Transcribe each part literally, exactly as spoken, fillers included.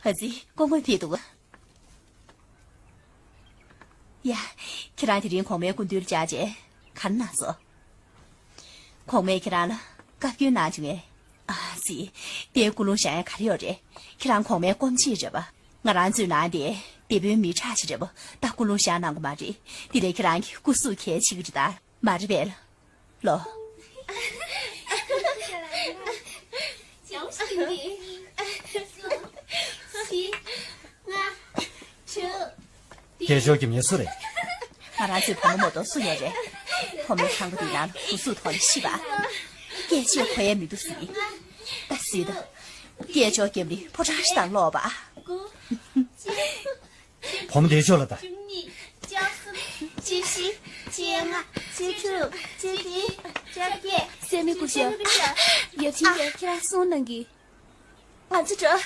ཨ་ཙི། སྐུ་ངོ་ཕེབས་འདུག་ཡ། ཁྱེད་རང་དེ་རིང་གོང་མའི་སྐུ་མདུན་ལ་བཅར་རྗེས་ག་རེ་གནང་སོང་། གོང་མས་ཁྱེད་རང་ལ་བཀའ་བཀྱོན་གནང་བྱུང་ངས། ཨ་ཙི། དེ་ཀུན་སློང་བཞག་ཡ་ག་རེ་ཡོད་རེད། ཁྱེད་རང་གོང་མའི་སྐུ་མཆེད་རེད་པ། ང་རང་ཚོའི་ནང་དེ་སྡེ་དཔོན་མི་དྲག་ཅིག་རེད་པ། ད་ཀུན་སློང་བཞག་གནང་གི་མ་རེད། དེ་ལས་ཁྱེད་རང་གི་སྐུ་གཟུགས་གལ་ཆེ་གི་རེད་ད། མ་རེད་པས། ལོ། སྐད་ཅོར་རྒྱབ་མཁན་སུ་རེད། ང་རང་ཚོའི་བུ་མོ་མོ་ཏོ་སུ་ཡོད་རེད། བུ་མོའི་ཁང་པ་འདི་ནང་སྒོ་ཟུག་ཐོག་ནས་ཤི་བ། སྐད་ཆ་གོ་ཡ་མི་འདུག་ཟེར། ད་ཟེར་ད། སྐད་ཅོར་རྒྱབ་ནས་ཕོ་བྲང་ཞིག་དང་ལོག་པ། བུ་མོ་དེ་ཕྱོགས་ལ་ལྟ། གཅིག་བཞི། གཅིག་ལྔ། གཅིག་དྲུག། གཅིག་བདུན། གཅིག་བརྒྱད། སྲས་མོ་སྐུ་ཞབས། ཡབ་ཆེན་ཡར་ཁྱེད་རང་སོང་གནང་གི། ང་ཚོ་འགྲོ།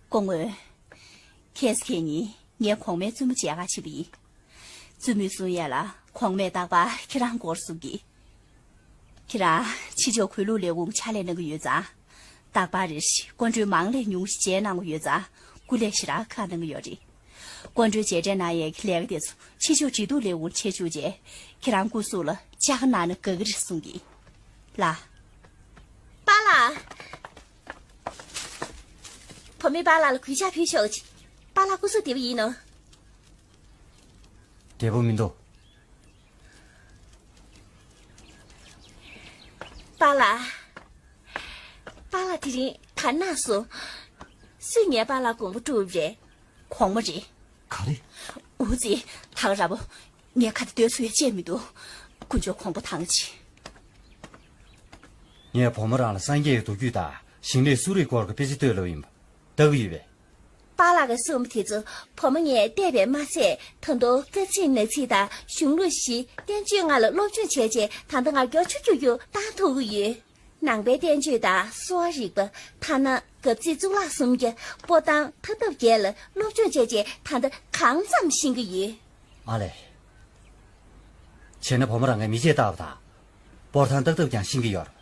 སྐུ་ངོ། ཁྱེད་ཚོ་ཁྱེད་གཉིས་ངའི་གོང་མའི་བཙུན་མོ་མཇལ་ཁ་ཕྱིན་པ་ཡིན། བཙུན་མོས་གསུང་ཡས་ལ་གོང་མས་རྟག་པར་ཁྱེད་རང་སྐོར་གསུང་གི། ཁྱེད་རང་ཕྱི་ཕྱོགས་གུས་ལུགས་ལས་ཁུངས་ཕྱག་ལས་གནང་གི་ཡོད་ཙང་། རྟག་པར་རེ་བཞིན་སྐུ་མགྲོན་མང་ལས་ཉུང་ཞིག་མཇལ་གནང་གི་ཡོད་ཙང་། སྐུ་ལས་ཞེ་དྲག་ཁག་གནང་གི་ཡོད་རེད། སྐུ་མགྲོན་མཇལ་འཕྲད་གནང་ཡས་ཀྱི་ལས་ཀ་དེ་ཚོ་ཕྱི་ཕྱོགས་འབྲེལ་གཏུག་ལས་ཁུངས་ལ་བྱེད་བཅུག་རྗེས། ཁྱེད་རང་སྐུ་གཟུགས་ལ་བཅར་གནང་ན་དགའ་གི་རེད་གསུང་གི། ལགས། པཱ་ལགས། བུ་མོས་པཱ་ལགས་ལ་གུས་ཕྱག་ཕུལ་ཤོག་ཅིག། པཱ་ལགས་སྐུ་གཟུགས་བདེ་པོ་ཡིན་ནམ། བདེ་པོ་མི་འདུག། པཱ་ལགས། པཱ་ལགས་དེ་རིང་ག་རེ་གནང་སོང་། སུས་ངའི་པཱ་ལགས་དགོངས་པ་བཀྲུས་རེད། གོང་མ་རེད། ག་རེ། འུ་ཙི། ད་ག་ར་བོ། ངས་ཁ་དེ་སྟོན་ཚུགས་ཡ་ཅིག་མི་འདུག། དཀོན་མཆོག་གོང་མ་དང་ཅིག། ངས་བུ་མོ་རང་ལ་སངས་རྒྱས་ཀྱི་མདོ་རྒྱུད་དང་ཞིང་ལས་གསོ་རིག་སྐོར་གྱི་དཔེ་ཆ་ལྟོས་ལབ་ཡིན་པ། ལྟ་གི་ཡོད་པས། པཱ་ལགས་ཀྱིས་གསུངས་པ་དེ་ཚོ་བུ་མོ་ངས་བལྟས་པས་མ་ཚད། ད་དུང་སྐར་རྩིས་ནག་རྩིས་དང་གཞུང་ལུགས་བཞིའི་བསྟན་བཅོས་ལྔ་ལ་སློབ་སྦྱོང་བྱས་རྗེས། ད་ལྟ་ང་མགྱོགས་ཆུ་རྒྱུག་རྒྱུག་བཏང་ཐུབ་ཀྱི་ཡོད། ནང་པའི་བསྟན་བཅོས་དང་གསོ་བ་རིག་པ། ཐ་ན་གབ་ཚིག་གཙུག་ལག་སུམ་བརྒྱ། པོ་ཏཱ་ལ་མཐའ་ལྡབ་བརྒྱད་ལ་སློབ་སྦྱོང་བྱས་རྗེས། ད་ལྟ་གང་འཚམ་ཤེས་ཀྱི་ཡོད། ཨ་ལས། བྱས་ན་བུ་མོ་རང་ངས་མི་ཆད་ལྟ་བ་དང་། པོ་ཏཱ་ལ་མཐའ་ལྡབ་ཀྱང་ཤེས་ཀྱི་ཡོད་རེད།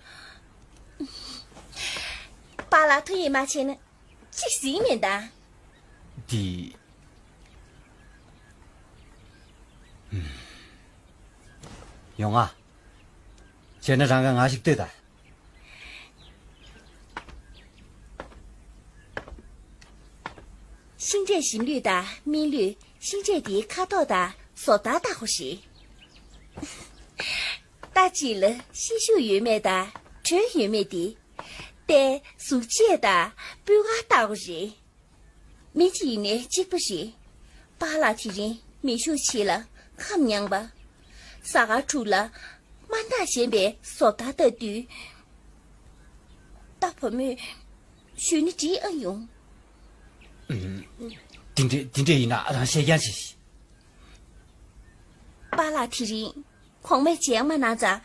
པཱ་ལགས་ཐུགས་ཡིད་མ་ཆེས་ན། གཅིག་གཟིགས་མིན་ད། འདི། ཡོང་ང་། བྱས་ན་རང་ག་ང་ཞིག་ལྟོས་ད། ཤིང་འབྲས་ཞིམ་ལུས་དང་སྨིན་ལུས། ཤིང་འབྲས་འདིའི་ཁ་དོག་དང་བཟོ་ལྟར་ལྟ་དགོས་ཤིང་། རྟ་གཅིག་ལ་ཤེད་ཤུགས་ཡོད་མེད་དང་དྲོད་ཡོད་མེད་དེ། རྟའི་གཟུགས་བྱད་དང་སྤུས་ཀ་ལྟ་དགོས་རེད། མི་གཅིག་ཡིན་ནའི་གཅིག་པ་རེད། པཱ་ལགས་དེ་རིང་མེ་ཤུགས་ཆེ་ལ་ཁམས་མྱངས་པ། གཟའ་སྐར་དྲུག་ལ་དམར་མདངས་ཞན་པའི་བཟོ་ལྟ་ལྟ་དུས། ད་བུ་མོས་ཞུས་ན་འགྲིག་ཨ་ཡོང་། འདི་འདྲས་འདི་འདྲས་ཡིན་ན་རང་བཤད་རྐྱང་བྱེད་ཤིག། པཱ་ལགས་དེ་རིང་གོང་མས་མཇལ་མ་གནང་ཙང་།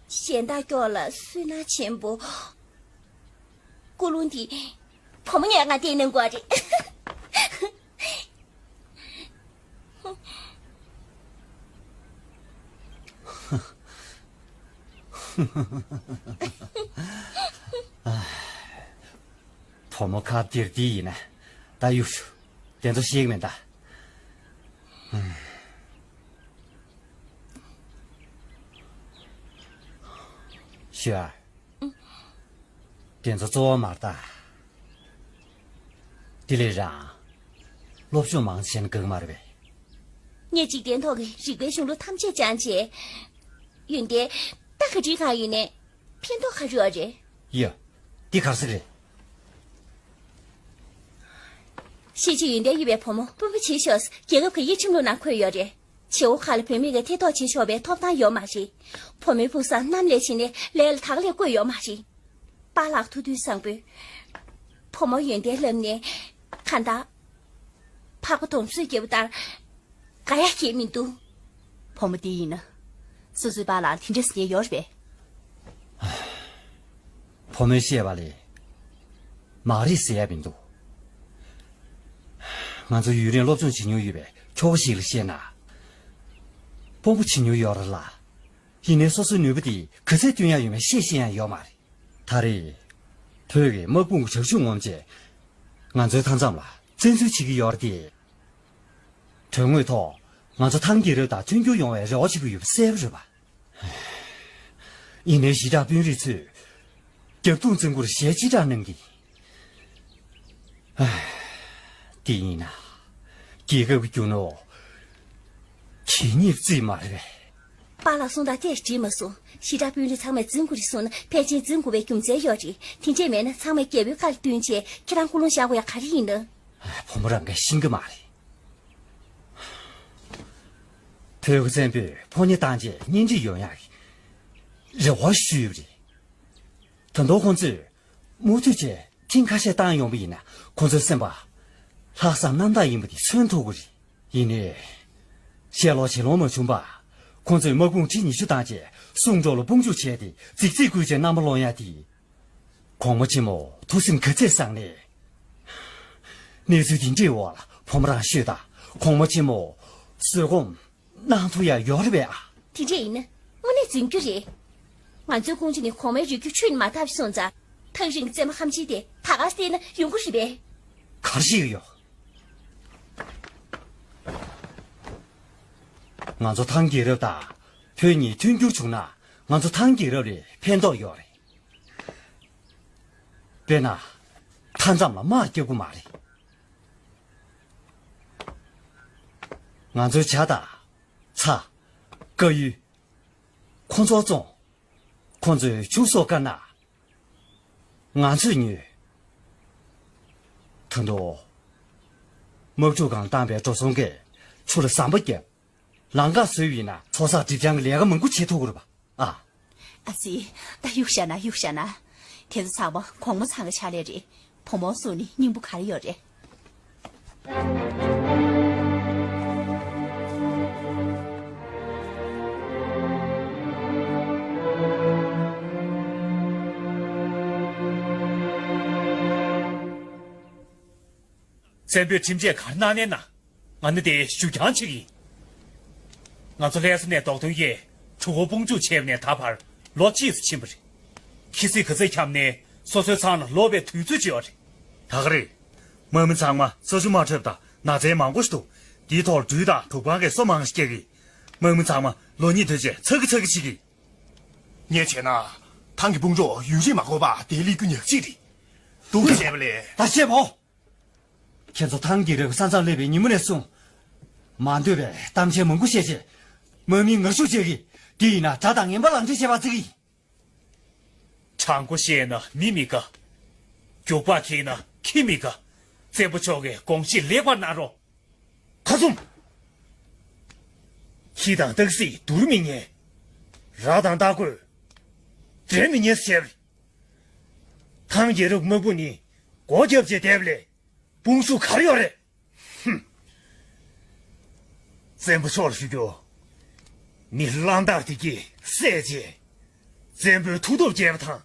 གཞན་དག་སྐྱོ་ལ་སུན་སྣང་ཆེན་པོ། ཀུན་སློང་འདི་བུ་མོ་ངས་ང་བསྟན་གནང་དགོས་རེད། བུ་མོ་ཁ་འདིར་འདི་ཡིན་ན་ད་གཡུག་ཞུ། དེ་ཚོ་ཤེས་ཀྱི་མེད་ད། ཞུ་ཨ། དེ་ཚོ་གཙོ་བོ་མ་རེད་ད། དེ་ལས་རང་། སློབ་སྦྱོང་མང་ཙམ་བྱས་ན་དགའ་གི་མ་རེད་པས། ངས་འཇིག་རྟེན་ཐོག་གི་རིག་པའི་གཞུང་ལུགས་ཐམས་ཅད་སྦྱངས་རྗེས། ཡོན་ཏན་ད་ག་འདྲ་གང་ཡོད་ནས་ཕན་ཐོགས་ག་རེ་ཡོད་རེད། ཡ། འདི་ག་རེ་ཟེར་གི་རེད། ཤེས་བྱའི་ཡོན་ཏན་ཡོད་པའི་བུ་མོ་དཔོན་པོ་བྱེད་ཤོག། རྒྱལ་ཁབ་གང་གི་ཁྲིམས་ལུགས་ནང་འཁོད་ཡོད་རེད། བྱེད་སྒོ་ཁག་ལ་བུད་མེད་ཀྱིས་ཐེ་གཏོགས་བྱེད་ཆོག་པའི་ཐོབ་ཐང་ཡོད་མ་རེད། བུ་མོའི་ཕུགས་བསམ་གནམ་ལས་བྱེད་ནས་ལས་ལ་དག་ལས་བཀོད་ཡོད་མ་རེད། པཱ་ལགས་ཐུགས་འདུན་བཟང་པོས། བུ་མོ་ཡོན་ཏན་ལྷབ་ནས། གང་ལྟར། ཕག་པ་དོམ་སྲུ་རྒྱབ་པ་ལྟར། དགའ་ཡག་གང་ཡང་མི་འདུག། བུ་མོ་འདི་ཡིན་ན། སོ་སོའི་པཱ་ལགས་ལ་དེ་འདྲ་ཟེར་མཁན་ཡོད་རེད་པས། བུ་མོས་བཤད་པ་ལས། མ་རེད་ཟེར་ཡ་མི་འདུག། ང་ཚོ་ཡུན་རིང་སློབ་སྦྱོང་བྱེད་མྱོང་ཡོད་པའི་ཁྱོ་ག་ཞིག་ལ་བཤད་ན། དཔོན་པོ་བྱེད་མྱོང་ཡོད་རེད་ལ། ཡིན་ནའི་སོ་སོའི་ནུས་པ་དེ་ག་ཚད་བཏོན་ཡ་ཡོད་མེད་བཤད་ཤེས་ཡ་ཡོད་མ་རེད། ད་རེས། བོད་ཀྱི་དམག་དཔུང་གི་བྱ་སྤྱོད་ངོམ་བྱས། ང་ཚོའི་མཐའ་མཚམས་ལ་བཙན་འཛུལ་བྱེད་ཀྱི་ཡོད་རེད་དེ། དོན་དངོས་ཐོག་ང་ཚོ་ཐང་རྒྱལ་རབས་དང་མཐུན་འགྱུར་ཡོང་བའི་རེ་བ་བྱེད་ཀྱི་ཡོད་པ་གསལ་པོ་རེད་པ། ཡིན་ནའི་ཞི་དྲག་དཔོན་རིགས་ཚོས་རྒྱབ་རྡུང་བཙན་སྐུལ་ཞལ་ལྕེ་དྲག་གནང་གི། དེ་ཡིན་ན། རྒྱལ་ཁབ་ཀྱི་རྒྱུ་ནོར་གད་སྙིགས་རྩིས་མ་རེད་པས། པཱ་ལགས་གསུང་སྟངས་དེ་འགྲིག་མ་སོང་། ཞི་དྲག་དཔོན་རིགས་ཚང་མས་འཛིན་དགོས་རེད་གསུངས་ན་ཕལ་ཆེར་འཛིན་དགོས་པའི་རྒྱུ་མཚན་ཡོད་རེད། དེ་འདྲས་མེད་ན་ཚང་མས་རྒྱལ་པོའི་བཀའ་ལ་བསྟུན་བྱས་ཁྱེད་རང་སྐུ་རླུང་བཞག་དགོས་ཡ་ག་རེ་ཡིན་ན། བུ་མོ་རང་གིས་ཤེས་ཀྱི་མ་རེད། བོད་ཀྱི་བཙན་པོས་ཕོ་ཉ་བཏང་རྗེས་གཉེན་སྒྲིག་ཡོང་ཡག་གི་རེ་བ་ཞུས་པ་རེད། ད་དུང་ཁོང་ཚོས་མུ་མཐུད་བྱས་ཐེངས་ཁ་ཤས་བཏང་ཡོང་པ་ཡིན་ན་ཁོང་ཚོའི་སེམས་པ་ལྷག་བསམ་རྣམ་དག་ཡིན་པ་དེ་མཚོན་ཐུབ་ཀྱི་རེད། ཡིན་ནའི། ཤེས་ལོང་བྱེད་ལོང་མ་བྱུང་པ། ཁོང་ཚོས་དམག་དཔུང་ཁྲི་ཉི་ཤུ་བཏང་རྗེས་སུང་ཀྲོའུ་ལ་དཔུང་འཇུག་བྱས་ཏེ་རྫིག་རྫིག་བསྐུལ་རྗེས་རྣམ་པ་སློང་ཡ་དེ། གོང་མ་ཆེན་མོ་ཐུགས་སེམས་ག་ཚད་བཟང་ནས། གནས་ཚུལ་དེ་འདྲའི་འོག་ལ་བུ་མོ་རང་ཤོད་དང་། གོང་མ་ཆེན་མོ་བཟོད་སྒོམ་གནང་ཐུབ་ཡ་ཡོད་རེད་པས་ཨ། དེ་འདྲ་ཡིན་ན་དངོས་གནས་འཛིན་རྒྱུ་རེད། ང་ཚོའི་ཀོང་ཇོ་ནི་གོང་མའི་རུས་རྒྱུད་ཆུ་ཡིས་མ་དག་པ་སོང་ཙང་། ཐག་རིང་གི་བཙན་པོ་ཧམ་ཆེན་དེ་ད་ག་སེ་བལྟས་ན་ཡོང་གི་རེད་པས། ག་རེ་ཞིག་ཡོད། ང་ཚོ་ཐང་རྒྱལ་རབས་དང་བོད་གཉིས་མཐུན་འགྱུར་བྱུང་ན་ང་ཚོ་ཐང་རྒྱལ་རབས་ལ་ཕན་ཐོགས་ཡོད་རེད། དཔེར་ན། མཐའ་མཚམས་ལ་དམག་རྒྱག་དགོས་མ་རེད། ང་ཚོའི་བྱ་དང་། ཚྭ། དཀར་ཡོལ། ཁོང་ཚོ་བཙོང་། ཁོང་ཚོས་ཆུ་གསོག་དཀར་ནག་ང་ཚོས་ཉོས། ད་དུང་། དམག་འཁྲུག་སྒང་བཏང་པའི་འགྲོ་སོང་གིས་ཆུ་ལ་ཟམ་པ་བརྒྱབ། ལམ་ཁ་བཟོས་ཡིན་ན་ཚོ་བསགས་སྒྲིབ་སྦྱང་གི་ལས་ཀ་མང་པོ་བྱེད་ཐུབ་ཀྱི་རེད་པ། ཨ། ཨ་ཙི། ད་གཡུག་བཞག་ན་གཡུག་བཞག་ན། དེ་ཚོ་ཚང་མ་གོང་མ་ཚང་གི་ཕྱག་ལས་རེད། བུ་མོ་གསུང་ནི་སྙིང་པོ་ག་རེ་ཡོད་རེད། བཙན་པོས་ཁྲིམས་ཆད་ག་རེ་གནང་ནའི་གནང་། ང་ནི་དེ་ཞུ་རྐྱང་བྱེད་ཀྱི་ཡིན། ང་ཚོ་ལྷ་ས་ནས་རྡོག་ཐོན་གྱིས་གྲུ་གུ་དཔུང་འཇུག་བྱས་པ་ནས་ད་བར་ལོ་གཅིག་ཙམ་ཕྱིན་པ་རེད། ཁྱི་སེ་ག་ཚོད་འཁྱམས་ནའི་སོ་སོའི་ཚང་ལ་ལོག་པའི་དུས་ཚོད་ཅིག་ཡོད་རེད། ད་ག་རེད། དམག་མི་ཚང་མ་རྩྭ་ཆུ་མ་འཕྲོད་པ་དང་ན་ཚ་མང་པོ་ཞིག་འདུག་དེའི་ཐོག་སྦྲུལ་དང་དུག་སྤང་གིས་སོ་མང་ཞིག་སྐྱེ་གི། དམག་མི་ཚང་མ་ལོ་གཉིས་དོན་རྗེས་ཚ་གི་ཚ་གི་བྱེད་ཀྱི། ངས་བྱས་ན། ཐང་གི་དཔུང་གྲོགས་ཡུན་རིང་མ་འགོར་བར་དེ་སླེབས་རྒྱུ་ཉག་གཅིག་རེད། སྡུག་བྱས་པ་ལས། ད་བཤད་མོ། ཁྱེད་ཚོ་ཐང་རྒྱལ་རབས་ཀྱི་ས་མཚམས་སླེབས་པའི་ཉིན་མོ་ནས་བཟུང་། མ་འདོད་པའི་གཏམ་འཆལ་མང་པོ་བཤད་བྱས། དམག་མིའི་ངར་ཤུགས་བཅག་གི། དེ་ཡིན་ན་དགྲ་དང་ངན་པ་ལག་འབྲེལ་བྱས་པ་བརྩི་གི། དྲང་པོ་བཤད་ན་མི་མི་དགའ། རྒྱུག་པ་འཁྱེར་ན་ཁྱི་མི་དགའ། བཙན་པོ་མཆོག་གིས་དགོངས་བཞེས་ལེགས་པར་གནང་རོགས། ཁ་བཙུམ། ཁྱི་དང་སྟག་གཟིག་བསྡུར་མི་ཉན། ར་དང་སྟག་རྒོད་འགྲན་མི་ཉན་ཟེར། ཐང་རྒྱལ་རབས་དམག་དཔུང་ནི་སྒོ་བརྒྱབ་བྱས་བསྡད་པ་ལས་དཔུང་ཤུགས་ག་རེ་ཡོད་རེད། ཧུམ། བཙན་པོ་མཆོག་ལ་ཞུ་རྒྱུ། མི་གླང་དར་དེ་གིས་བསད་རྗེས། བཙན་པོའི་མཐུ་སྟོབས་རྒྱས་པ་དང་།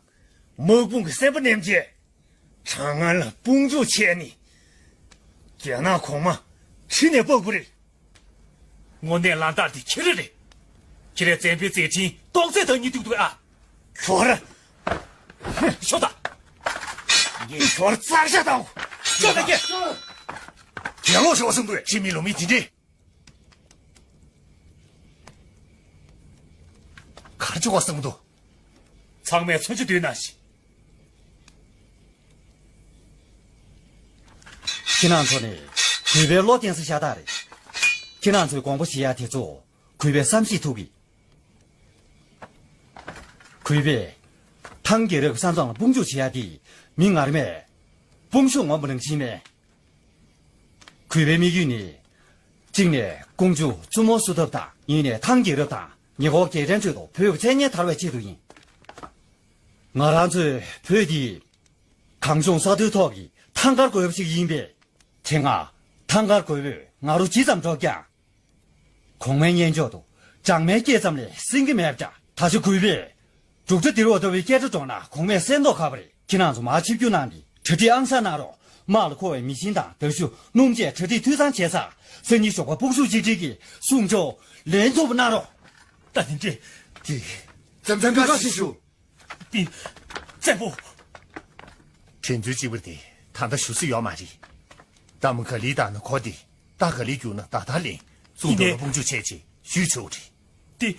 དམག་དཔུང་གི་སེམས་པ་ནེམ་རྗེས། དྲག་ངན་ལ་དཔུང་འཇུག་བྱས་ནས། རྒྱ་ནག་གོང་མ་ཁྲི་ནས་སྤར་དགོས་རེད། དངོས་གནས་ལ་དྭགས་དེ་ཁྱེད་རང་རེད། ཁྱེད་རང་བཙན་པོའི་མཛད་འཕྲིན་རྟོགས་ཚད་དང་གཉིས་ཐུག་འདུག་ཨ། ཁྱོད་ར། ཤོག་ད། ངས་ཁྱོད་རྩར་ཤ་དང་། ཤོག་ད་ཀྱེ། གྱེན་ལོག་ཤོག་གསུངས་འདུག་ཁྱི་མི་ལོ་མི་དེ་འདྲས། གར་བཅུག་ག་གསུངས་འདུག་ཚང་མས་མཚོན་ཆ་བསྡུས་གནང་ཞིག་ཁྱེད་རང་ཚོ་ནི་གུས་པའི་བློ་བརྟན་ས་ཤ་སྟག་རེད། ཁྱེད་རང་ཚོའི་དགོངས་པ་བཞེས་ཡ་དེ་ཚོ་གུས་པས་བསམ་ཤེས་ཐུབ་གི། གུས་པས་ཐང་རྒྱལ་རབས་ཀྱི་ས་མཚམས་ལ་དཔུང་འཇུག་བྱེད་ཡ་དེ་མི་ངར་མས། དཔུང་ཤུགས་ངོམ་པ་ནང་བཞིན་མེད། གུས་པའི་དམིགས་ཡུལ་ནི། གཅིག་ནས་ཀོང་ཇོ་བཙུན་མོ་བསུ་ཐབས་དང་། གཉིས་ནས་ཐང་རྒྱལ་རབས་དང་ཉེ་འཁོར་རྒྱལ་ཕྲན་ཁྲོད་དུ་བོད་ཀྱི་མཚན་སྙན་དར་བའི་ཆེད་དུ་ཡིན། ང་རང་ཚོས་བོད་འདི་གངས་ལྗོངས་ས་མཐོའི་ཐོག་གི་ཐང་དཀར་རྒོད་པོ་ཞིག་ཡིན་པས། དེ་སྔ་ཐང་དཀར་རྒོད་པོས་ང་རོ་ཇི་ཙམ་སྒྲོག་ཀྱང་། གོང་མའི་སྙན་ཕྱོགས་སུ་སྦྲང་མའི་སྐད་ཙམ་ལས་སྲིང་གི་མེད་པ་འདྲ། ད་ཆ་གུས་པས་འབྲུག་སྒྲ་ལྡིར་བ་ལྟ་བུའི་སྐད་སྒྲ་སྒྲོག་ན་གོང་མས་གསན་མདོག་ཁ་པོ་རེད། ཁྱེད་རང་ཚོ་མར་ཆིབས་བསྒྱུར་གནང་སྟེ་གྲ་སྒྲིག་ཨང་གསར་གནང་རོགས། དམག་ལ་མཁོ་བའི་མི་ཆེན་དང་མདའ་གཞུ་སྣུམ་བཅས་གྲ་སྒྲིག་འཐུས་ཚང་བྱས་ཚར། སང་ཉིན་ཞོགས་པ་དཔུང་ཤུགས་གཅིག་སྒྲིལ་གྱིས་སུང་ཅོའུ་ལེན་ཐུབ་པ་གནང་རོགས། ད་ནི་འདྲེ། དེ། ཙམ་ཙམ་བཀའ་དྲིན་ཞུ། པི། བཙན་པོ། དྲིན་ཚུལ་གཅིག་པར་དེ། ད་ལྟ་ཞུ་ས་ཡོད་མ་རེད། གཏའ་མ་ག་ལེར་བཏང་ན་གོ་དེ། རྟ་ག་ལེར་རྒྱུག་ན་རྟ་ཐང་ལེན། སྲུང་སྐྱོབ་ལ་དཔུང་འཇུག་བྱས་རྗེས་ཞུས་ཆོག་རེད། དེ།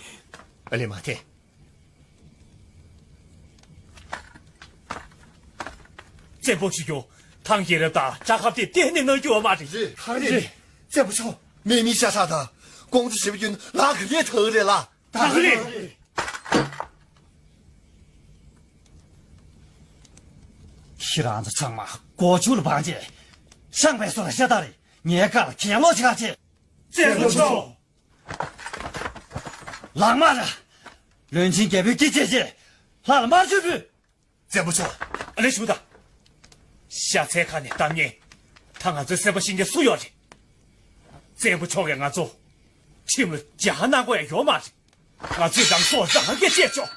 ཨ་ལས་མ་ཐེ། བཙན་པོ་ཆུ་རྒྱུ། ཐང་རྒྱལ་རབས་དང་ལྕགས་ཁབ་དེ་གཏན་ནས་གནང་རྒྱུ་ཡོད་མ་རེད། རེད། ཐང་རེད། བཙན་པོ་ཆུ། མེ་མི་ཤ་ཚ་དང་། ཀོང་ཙེ་ཞེ་པོ་ཀུན་ལག་གི་ལས་ཐག་རེད་ལ། ད་གི་ལས། ཁྱེད་རང་ཚོ་ཚང་མ་སྒོ་ཕྱུགས་ལ་བང་རྗེས། ཤངས་པའི་སོ་ལ་ཤ་སྟག་རེད། ངའི་བཀའ་ལ་གྱེན་ལོག་བྱེད་ཁ་ཆེ། བཙན་པོ་མཆོག་ལག་དམར། བློན་ཆེན་རྒྱལ་པོའི་སྐེ་བཅད་རྗེས། ལྷ་ལ་དམར་མཆོད་ཕུལ། བཙན་པོ་མཆོག་ཨ་ལེ་ཞུ་དང་། ཤ་ཚའི་ཁ་ནས་གཏམ་ངན། ད་ང་ཚོའི་སེམས་པ་ཤེས་མཁན་སུ་ཡོད་རེད། བཙན་པོ་མཆོག་གིས་ང་ཚོ་ཁྲིམས་ལ་སྦྱར་གནང་དགོས་ཡ་ཡོད་མ་རེད། ང་ཚོས་རང་སྲོག་རང་གིས་བཅད་ཆོག་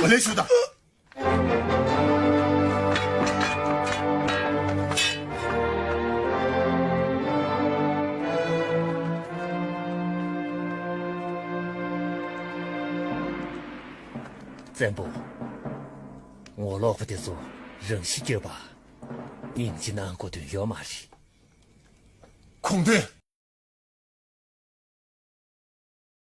ཨ་ལེ་ཞུ་དང་། བཙན་པོ། ངོ་ལོག་པ་དེ་ཚོ་རང་ཤི་སྐྱོབ་པ། སྙིང་རྗེ་གནང་དགོས་དོན་ཡོད་མ་རེད། ཁུངས་ལྡན།